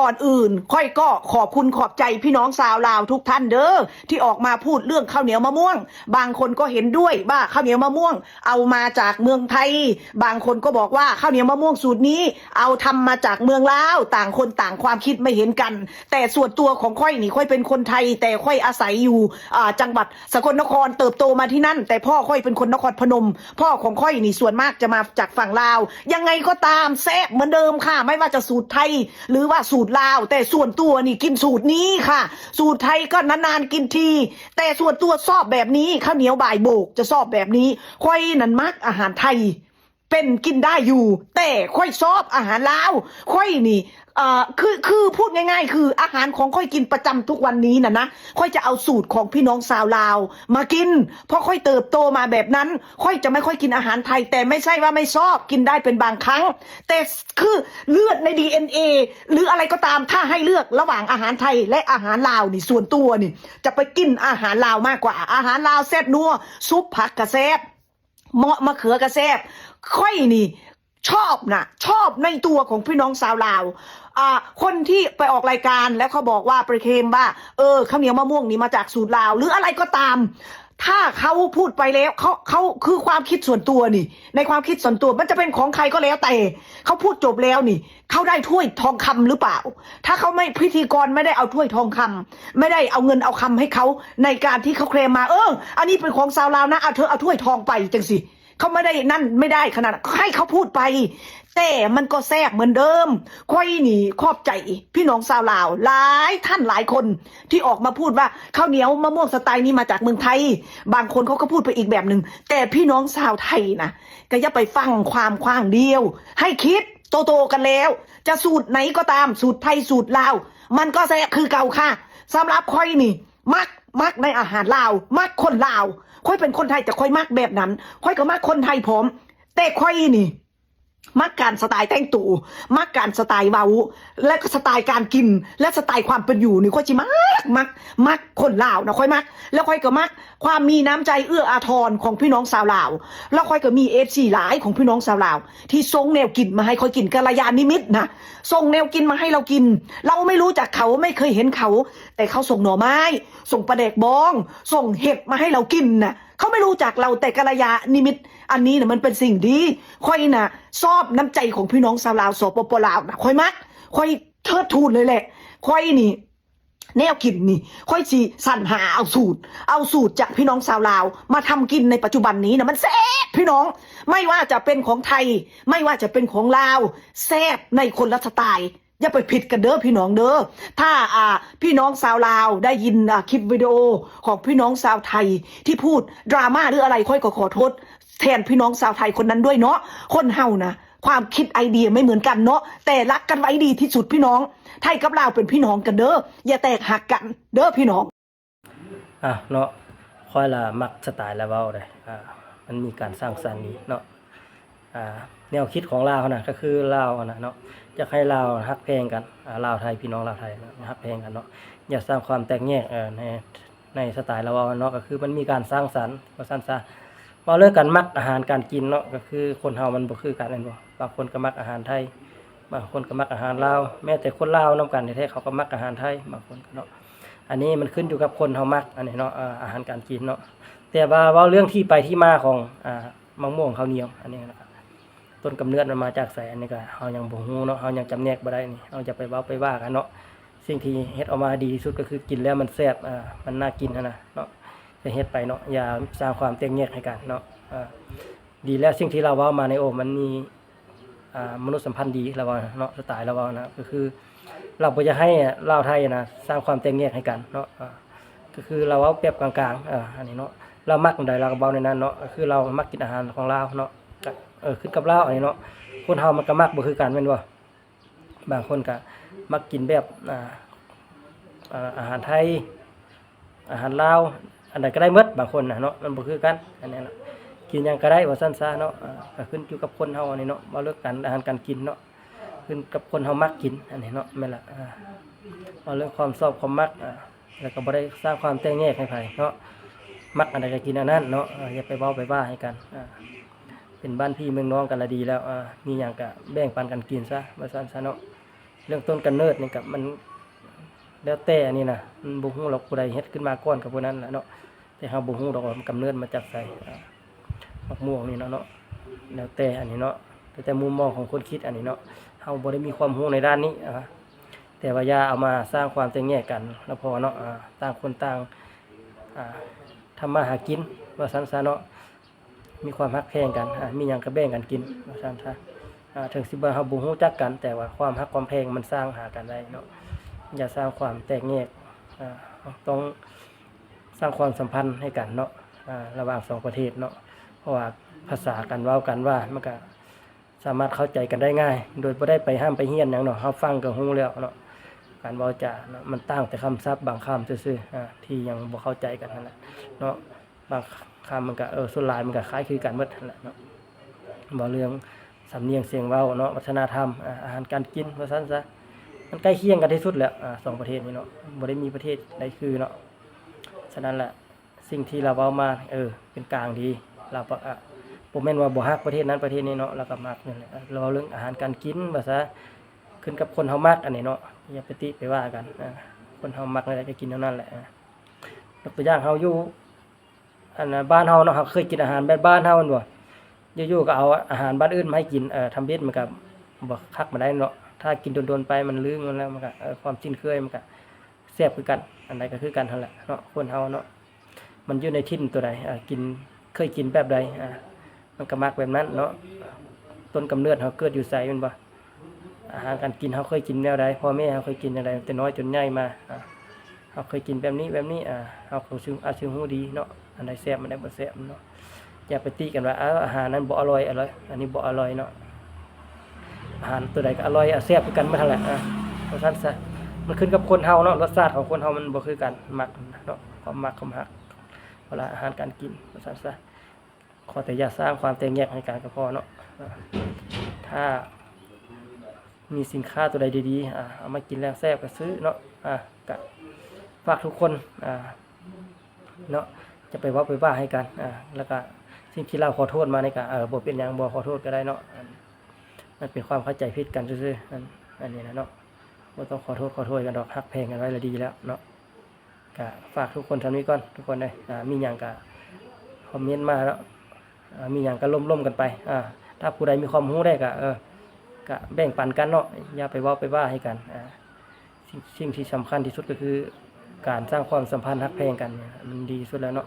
ກ່ອນອື່ນຂ້ອຍກໍຂອບຄຸນຂອບໃຈພີ່ນ້ອງຊາວລາວທຸກທ່ານເດີ້ ທີ່ອອກມາພູດເລື່ອງເຂົ້າໜຽວມະມ່ວງ. ບາງຄົນກໍເຫັນດ້ວຍວ່າເຂົ້າໜຽວມະມ່ວງເອົາມາຈາກເມືອງໄທ, ບາງຄົນກໍບອກວ່າເຂົ້າໜຽວມະມ່ວງສູດນີ້ເອົາທຳມາຈາກເມືອງລາວ. ຕ່າງຄົນຕ່າງຄວາມຄິດໄມ່ເຫັນກັນ. ແຕ່ສ່ວນຕົວຂອງຂ້ອຍນີ້ ຂ້ອຍເປັນຄົນໄທ ແຕ່ຂ້ອຍອາໄສຢູ່ ອ່າ ຈັງຫວັດສະກົນນະຄອນ ເຕີບໂຕມາທີ່ນັ້ນ, ແຕ່ພໍ່ຂ້ອຍເປັນຄົນນະຄອນພະນົມ. ພໍ່ຂອງຂ້ອຍນີ້ສ່ວນມາກຈະມາຈາກຝັ່ງລາວ. ຍັງໄງກໍຕາມ ແຊບເໝືອນເດີມຄ່ະ, ໄມ່ວ່າຈະສູດໄທ ຫຼືວ່າສູດລາວ, ແຕ່ສ່ວນຕົວນີ້ກິນສູດນີ້ຄ່ະ. ສູດໄທກໍນານໆກິນທີ, ແຕ່ສ່ວນຕົວຊອບແບບນີ້, ເຂົ້າໜຽວບ່າຍໂບກຈະຊອບແບບນີ້. ຂ້ອຍນັ້ນມັກອາຫານໄທ ເປັນກິນໄດ້ຢູ່, ແຕ່ຂ້ອຍຊອບອາຫານລາວ. ຂ້ອຍນີ້ ເອີ ຄື ຄື ພູດງ່າຍໆ ຄືອາຫານຂອງຂ້ອຍກິນປະຈຳທຸກວັນນີ້ນະນະ, ຂ້ອຍຈະເອົາສູດຂອງພີ່ນ້ອງຊາວລາວມາກິນ, ເພາະຂ້ອຍເຕີບໂຕມາແບບນັ້ນ. ຂ້ອຍຈະໄມ່ຄ່ອຍກິນອາຫານໄທ, ແຕ່ໄມ່ໃຊ່ວ່າໄມ່ຊອບ, ກິນໄດ້ເປັນບາງຄັ້ງ. ແຕ່ຄືເລືອດໃນດີເອັນເອ ຫຼືອະໄລກໍຕາມ, ຖ້າໃຫ້ເລືອກລະຫວ່າງອາຫານໄທ ແລະ ອາຫານລາວນີ້, ສ່ວນຕົວນີ້ຈະໄປກິນອາຫານລາວມາກກວ່າ. ອາຫານລາວແຊບນົວ, ຊຸບຜັກກະແຊບ, ເໝາະມະເຂືອກະແຊບ. ຂ້ອຍນີ້ຊອບນະ, ຊອບໃນຕົວຂອງພີ່ນ້ອງຊາວລາວ. ອ່າ ຄົນທີ່ໄປອອກລາຍການ ແລ້ວເຂົາບອກວ່າ ໄປເຄມວ່າ ເອີ ເຂົ້າໜຽວມະມ່ວງນີ້ມາຈາກສູດລາວ ຫຼືອະໄລກໍຕາມ, ຖ້າເຂົາພູດໄປແລ້ວ ເຂົາ ເຂົາ ຄືຄວາມຄິດສ່ວນຕົວນີ້, ໃນຄວາມຄິດສ່ວນຕົວ ມັນຈະເປັນຂອງໃຜກໍແລ້ວແຕ່, ເຂົາພູດຈົບແລ້ວນີ້ ເຂົາໄດ້ຖ້ວຍທອງຄຳຫຼືເປົ່າ? ຖ້າເຂົາໄມ່ ພິທີກອນໄມ່ໄດ້ເອົາຖ້ວຍທອງຄຳ, ໄມ່ໄດ້ເອົາເງິນເອົາຄຳໃຫ້ເຂົາ ໃນການທີ່ເຂົາເຄລມມາ, ເອີ ອັນນີ້ເປັນຂອງຊາວລາວນະ, ເອົາ ເທີເອົາຖ້ວຍທອງໄປ ຈັ່ງຊີ້. ເຂົາໄມ່ໄດ້ນັ້ນ ໄມ່ໄດ້ຂະໜາດ ໃຫ້ເຂົາພູດໄປ, ແຕ່ມັນກໍແຊບເໝືອນເດີມ. ຂ້ອຍນີ້ຂອບໃຈພີ່ນ້ອງຊາວລາວຫຼາຍທ່ານຫຼາຍຄົນ ທີ່ອອກມາພູດວ່າ ເຂົ້າໜຽວມະມ່ວງສະໄຕນີ້ມາຈາກເມືອງໄທ. ບາງຄົນເຂົາກໍພູດໄປອີກແບບໜຶ່ງ, ແຕ່ພີ່ນ້ອງຊາວໄທນະ ກໍຢ່າໄປຟັງຄວາມຂ້າງດຽວ, ໃຫ້ຄິດ ໂຕໆກັນແລ້ວ, ຈະສູດໃດກໍຕາມ, ສູດໄທ ສູດລາວ, ມັນກໍແຊບຄືເກົ່າຄ່ະ. ສຳລັບຂ້ອຍນີ້ ມັກ ມັກໃນອາຫານລາວ, ມັກຄົນລາວ. ຂ້ອຍເປັນຄົນໄທ ແຕ່ຂ້ອຍມັກແບບນັ້ນ, ຂ້ອຍກໍມັກຄົນໄທພ້ອມ. ແຕ່ຂ້ອຍນີ້ມັກການສະໄຕແຕ່ງໂຕ, ມັກການສະໄຕເວົ້າ, ແລະ ກໍສະໄຕການກິນ, ແລະ ສະໄຕຄວາມເປັນຢູ່ນີ້ ຂ້ອຍຊິມັກ ມັກ ມັກຄົນລາວນະ, ຂ້ອຍມັກ. ແລ້ວຂ້ອຍກໍມັກ ຄວາມມີນ້ຳໃຈເອື້ອອາທອນຂອງພີ່ນ້ອງຊາວລາວ, ແລ້ວຂ້ອຍກໍມີເອັຟຊີຫຼາຍຂອງພີ່ນ້ອງຊາວລາວ ທີ່ສົ່ງແນວກິນມາໃຫ້ຂ້ອຍກິນ, ກັນລະຍານິມິດນະ ສົ່ງແນວກິນມາໃຫ້ລາວກິນ. ເຮົາໄມ່ຮູ້ຈັກເຂົາ, ໄມ່ເຄີຍເຫັນເຂົາ, ແຕ່ເຂົາສົ່ງໜໍ່ໄມ້, ສົ່ງປາແດກບອງ, ສົ່ງເຫັດມາໃຫ້ລາວກິນນະ. ເຂົາໄມ່ຮູ້ຈັກລາວ, ແຕ່ກັນລະຍານິມິດອັນນີ້ນະ ມັນເປັນສິ່ງດີ. ຂ້ອຍນະຊອບນ້ຳໃຈຂອງພີ່ນ້ອງຊາວລາວ ສປປ ລາວນະ, ຂ້ອຍມັກ, ຂ້ອຍເທີດທູນເລີຍແຫຼະ. ຂ້ອຍນີ້ ແນວກິນນີ້ ຂ້ອຍຊິສັນຫາເອົາສູດ ເອົາສູດຈາກພີ່ນ້ອງຊາວລາວມາທຳກິນໃນປັດຈຸບັນນີ້ນະ ມັນແຊບພີ່ນ້ອງ. ໄມ່ວ່າຈະເປັນຂອງໄທ ໄມ່ວ່າຈະເປັນຂອງລາວ ແຊບໃນຄົນລະສະໄຕ. ຢ່າໄປຜິດກັນເດີພີ່ນ້ອງເດີ. ຖ້າ ອ່າ ພີ່ນ້ອງຊາວລາວໄດ້ຍິນ ອ່າ ຄລິບວິດີໂອຂອງພີ່ນ້ອງຊາວໄທທີ່ພູດດຣາມາຫຼືອະໄລ ຂ້ອຍກໍຂໍໂທດ ແທນພີ່ນ້ອງຊາວໄທຄົນນັ້ນດ້ວຍເນາະ. ຄົນເຮົານະ ຄວາມຄິດໄອເດຍໄມ່ເໝືອນກັນເນາະ, ແຕ່ລັກກັນໄວ້ດີທີ່ສຸດພີ່ນ້ອງ. ໄທກັບລາວເປັນພີ່ນ້ອງກັນເດີ, ຢ່າແຕກຫັກກັນເດີພີ່ນ້ອງ. ອ່ະເນາະ, ຂ້ອຍລະມັກສະໄຕລາວເວົ້າເດ້. ອ່າ ມັນມີການສ້າງສັນດີເນາະ. ອ່າ ແນວຄິດຂອງລາວຫັ້ນນະ ກໍຄືລາວຫັ້ນນະເນາະ, ຢາກໃຫ້ລາວຮັກແພງກັນ. ອ່າ ລາວໄທ ພີ່ນ້ອງລາວໄທເນາະ ຮັກແພງກັນເນາະ, ຢ່າສ້າງຄວາມແຕກແຍກ ເອີ ໃນ ໃນສະໄຕລາວເວົ້າເນາະ, ກໍຄືມັນມີການສ້າງສັນ ວ່າຊັ້ນຊະ. ເວົ້າເລື່ອງການມັກອາຫານການກິນເນາະ, ກໍຄືຄົນເຮົາມັນບໍ່ຄືກັນແມ່ນບໍ່? ບາງຄົນກໍມັກອາຫານໄທ, ບາງຄົນກໍມັກອາຫານລາວ, ແມ້ແຕ່ຄົນລາວນຳກັນແທ້ໆ ເຂົາກໍມັກອາຫານໄທບາງຄົນເນາະ. ອັນນີ້ມັນຂຶ້ນຢູ່ກັບຄົນເຮົາມັກ ອັນນີ້ເນາະ, ເອີ ອາຫານການກິນເນາະ. ແຕ່ວ່າເວົ້າເລື່ອງທີ່ໄປທີ່ມາຂອງ ອ່າ ມະມ່ວງເຂົ້າໜຽວ ອັນນີ້ນະ ຕົ້ນກຳເນີດມັນມາຈາກໃສ ອັນນີ້ກໍເຮົາຍັງບໍ່ຮູ້ເນາະ, ເຮົາຍັງຈຳແນກບໍ່ໄດ້ນີ້, ເຮົາຢ່າໄປເວົ້າໄປວ່າກັນເນາະ. ສິ່ງທີ່ເຮັດອອກມາດີທີ່ສຸດກໍຄືກິນແລ້ວມັນແຊບ ອ່າ ມັນໜ້າກິນຫັ້ນນະເນາະ, ກໍເຮັດໄປເນາະ, ຢ່າສ້າງຄວາມແຕກແຍກໃຫ້ກັນເນາະ. ອ່າ ດີແລ້ວ ສິ່ງທີ່ລາວເວົ້າມາໃນໂອ ມັນມີ ອ່າ ມະນຸດສຳພັນດີ ລາວເວົ້າເນາະ, ສະໄຕລາວເວົ້ານະ ກໍຄືລາວບໍ່ຢາກໃຫ້ລາວໄທນະສ້າງຄວາມແຕກແຍກໃຫ້ກັນເນາະ. ອ່າ ກໍຄືລາວເວົ້າແບບກາງໆ ອ່າ ອັນນີ້ເນາະ, ລາວມັກແນວໃດລາວກໍເວົ້າແນວນັ້ນເນາະ, ກໍຄືລາວມັກກິນອາຫານຂອງລາວເນາະ, ກໍ ເອີ ຂຶ້ນກັບລາວ ອັນນີ້ເນາະ. ຄົນເຮົາມັນກໍມັກບໍ່ຄືກັນແມ່ນບໍ່? ບາງຄົນກໍມັກກິນແບບ ອ່າ ອ່າ ອາຫານໄທ ອາຫານລາວ ອັນໃດກໍໄດ້ໝົດ ບາງຄົນນະເນາະ, ມັນບໍ່ຄືກັນ ອັນນີ້ນະ. ກິນຫຍັງກໍໄດ້ວ່າຊັ້ນຊະເນາະ, ອ່າ ກໍຂຶ້ນຢູ່ກັບຄົນເຮົາ ອັນນີ້ເນາະ, ເວົ້າເລື່ອງການອາຫານການກິນເນາະ, ຂຶ້ນກັບຄົນເຮົາມັກກິນ ອັນນີ້ເນາະ, ແມ່ນລະ. ອ່າ ເວົ້າເລື່ອງຄວາມຊອບຄວາມມັກ ອ່າ ແລ້ວກໍບໍ່ໄດ້ສ້າງຄວາມແຕກແຍກໃຫ້ໃຜເນາະ, ມັກອັນໃດກໍກິນອັນນັ້ນເນາະ, ເອີ ຢ່າໄປເວົ້າໄປວ່າໃຫ້ກັນ. ອ່າ ເປັນບ້ານພີ່ເມືອງນ້ອງກັນລະດີແລ້ວ, ອ່າ ມີຫຍັງກະແບ່ງປັນກັນກິນຊະ ວ່າຊັ້ນຊະເນາະ. ເລື່ອງຕົ້ນກຳເນີດນີ້ກໍມັນແລ້ວແຕ່ອັນນີ້ນະ ມັນບໍ່ຮູ້ດອກ ຜູ້ໃດເຮັດຂຶ້ນມາກ່ອນກໍຜູ້ນັ້ນແຫຼະເນາະ. ແຕ່ເຮົາບໍ່ຮູ້ດອກວ່າມັນກຳເນີດມາຈາກໃສ ອາ ໝາກມ່ວງນີ້ເນາະເນາະ ແລ້ວແຕ່ອັນນີ້ເນາະ ແລ້ວແຕ່ມຸມມອງຂອງຄົນຄິດອັນນີ້ເນາະ. ເຮົາບໍ່ໄດ້ມີຄວາມຮູ້ໃນດ້ານນີ້ ອາ ແຕ່ວ່າຢ່າເອົາມາສ້າງຄວາມແຕກແຍກກັນລະພໍເນາະ ອາ ຕ່າງຄົນຕ່າງ ອາ ທຳມາຫາກິນວ່າຊັ້ນຊະເນາະ. ມີຄວາມຮັກແພງກັນ ອາ ມີຫຍັງກໍແບ່ງກັນກິນວ່າຊັ້ນຊະ. ອາ ເຖິງຊິວ່າເຮົາບໍ່ຮູ້ຈັກກັນ ແຕ່ວ່າຄວາມຮັກຄວາມແພງມັນສ້າງຫາກັນໄດ້ເນາະ. ຢ່າສ້າງຄວາມແຕກແຍກ ອາ ຕ້ອງສ້າງຄວາມສຳພັນໃຫ້ກັນເນາະ ອາ ລະຫວ່າງສອງປະເທດເນາະ. ເພາະວ່າພາສາການເວົ້າການວ່າມັນກະສາມາດເຂົ້າໃຈກັນໄດ້ງ່າຍ ໂດຍບໍ່ໄດ້ໄປຮ່ຳໄປຮຽນຫຍັງເນາະ. ເຮົາຟັງກໍຮູ້ແລ້ວເນາະ ການເວົ້າຈາເນາະ ມັນຕ່າງແຕ່ຄຳສັບບາງຄຳຊື່ໆ ອາ ທີ່ຍັງບໍ່ເຂົ້າໃຈກັນຫັ້ນແຫຼະເນາະ. ບາງຄຳມັນກະ ເອີ ສ່ວນຫຼາຍມັນກະຄ້າຍຄືກັນໝົດຫັ້ນແຫຼະເນາະ. ເວົ້າເລື່ອງສຳນຽງສຽງເວົ້າເນາະ ວັດທະນະທຳ ອາ ອາຫານການກິນວ່າຊັ້ນຊະ ມັນໃກ້ຄຽງກັນທີ່ສຸດແຫຼະ ອາ ສອງປະເທດນີ້ເນາະ. ບໍ່ໄດ້ມີປະເທດໃດຄືເນາະ. ສະນັ້ນລະ ສິ່ງທີ່ລາວເວົ້າມາ ເອີ ເປັນກາງດີ. ລາວ ອາ ບໍ່ແມ່ນວ່າບໍ່ຮັກປະເທດນັ້ນປະເທດນີ້ເນາະ ລາວກໍມັກນັ້ນແຫຼະ. ລາວເວົ້າເລື່ອງອາຫານການກິນວ່າຊະ ຂຶ້ນກັບຄົນເຮົາມັກອັນນີ້ເນາະ ຢ່າໄປຕິໄປວ່າກັນ. ອາ ຄົນເຮົາມັກແນວໃດກໍກິນແນວນັ້ນແຫຼະ. ອາ ຍົກຕົວຢ່າງເຮົາຢູ່ ອັນນ່າ ບ້ານເຮົາເນາະ ເຮົາເຄີຍກິນອາຫານແບບບ້ານເຮົາແມ່ນບໍ່? ຢູ່ໆກໍເອົາອາຫານບ້ານອື່ນມາໃຫ້ກິນ ເອີ ທຳອິດມັນກໍບໍ່ຄັກປານໃດເນາະ. ຖ້າກິນດົນໆໄປມັນລືມມັນແລ້ວ ມັນກໍ ເອີ ຄວາມຊິນເຄີຍມັນກໍແຊບຄືກັນ. ອັນໃດກໍຄືກັນຫັ້ນແຫຼະເນາະ ຄົນເຮົາເນາະ ມັນຢູ່ໃນຖິ່ນຕົວໃດ ເອີ ກິນ ເຄີຍກິນແບບໃດ ອາ ມັນກໍມັກແບບນັ້ນເນາະ. ຕົ້ນກຳເນີດເຮົາເກີດຢູ່ໃສແມ່ນບໍ່? ອາຫານການກິນເຮົາເຄີຍກິນແນວໃດ ພໍ່ແມ່ເຮົາເຄີຍກິນແນວໃດ ແຕ່ນ້ອຍຈົນໃຫຍ່ມາ ອາ ເຮົາເຄີຍກິນແບບນີ້ແບບນີ້ ອາ ເຮົາກໍຊິອາດຊິຮູ້ດີເນາະ ອັນໃດແຊບ ອັນໃດບໍ່ແຊບເນາະ. ຢ່າໄປຕິກັນວ່າ ເອີ ອາຫານນັ້ນບໍ່ອະລ່ອຍ ອະລ່ອຍ ອັນນີ້ບໍ່ອະລ່ອຍເນາະ. ອາຫານຕົວໃດກໍອະລ່ອຍ ອາ ແຊບຄືກັນໝົດຫັ້ນແຫຼະ ອາ ວ່າຊັ້ນຊະ. ມັນຂຶ້ນກັບຄົນເຮົາເນາະ ລົດຊາດຂອງຄົນເຮົາມັນບໍ່ຄືກັນ ມັກເນາະ ຄວາມມັກຄວາມຮັກ ເວລາອາຫານການກິນ ວ່າຊັ້ນຊະ. ຂໍແຕ່ຢ່າສ້າງຄວາມແຕກແຍກໃຫ້ກັນກໍພໍເນາະ. ຖ້າມີສິນຄ້າຕົວໃດດີໆ ອາ ເອົາມາກິນແລ້ວແຊບກໍຊື້ເນາະ. ອາ ກະຝາກທຸກຄົນ ອາ ເນາະ ຈະໄປເວົ້າໄປວ່າໃຫ້ກັນ ອາ ແລ້ວກະສິ່ງທີ່ລາວຂໍໂທດມານີ້ກະ ເອີ ບໍ່ເປັນຫຍັງ ບໍ່ຂໍໂທດກໍໄດ້ເນາະ. ອັນ ມັນເປັນຄວາມເຂົ້າໃຈຜິດກັນຊື່ໆ ອັນ ອັນນີ້ນະເນາະ. ບໍ່ຕ້ອງຂໍໂທດຂໍໂທດກັນດອກ ຮັກແພງກັນໄວ້ລະດີແລ້ວເນາະ. ກະຝາກທຸກຄົນສ່ຳນີ້ກ່ອນ ທຸກຄົນເອີຍ. ອາ ມີຫຍັງກະຄອມເມັນມາເນາະ ອາ ມີຫຍັງກະລົມໆກັນໄປ. ອາ ຖ້າຜູ້ໃດມີຄວາມຮູ້ໄດ້ກະ ເອີ ກະແບ່ງປັນກັນເນາະ ຢ່າໄປເວົ້າໄປວ່າໃຫ້ກັນ. ອາ ສິ່ງ ສິ່ງທີ່ສຳຄັນທີ່ສຸດກໍຄືການສ້າງຄວາມສຳພັນຮັກແພງກັນ ມັນດີທີ່ສຸດແລ້ວເນາະ.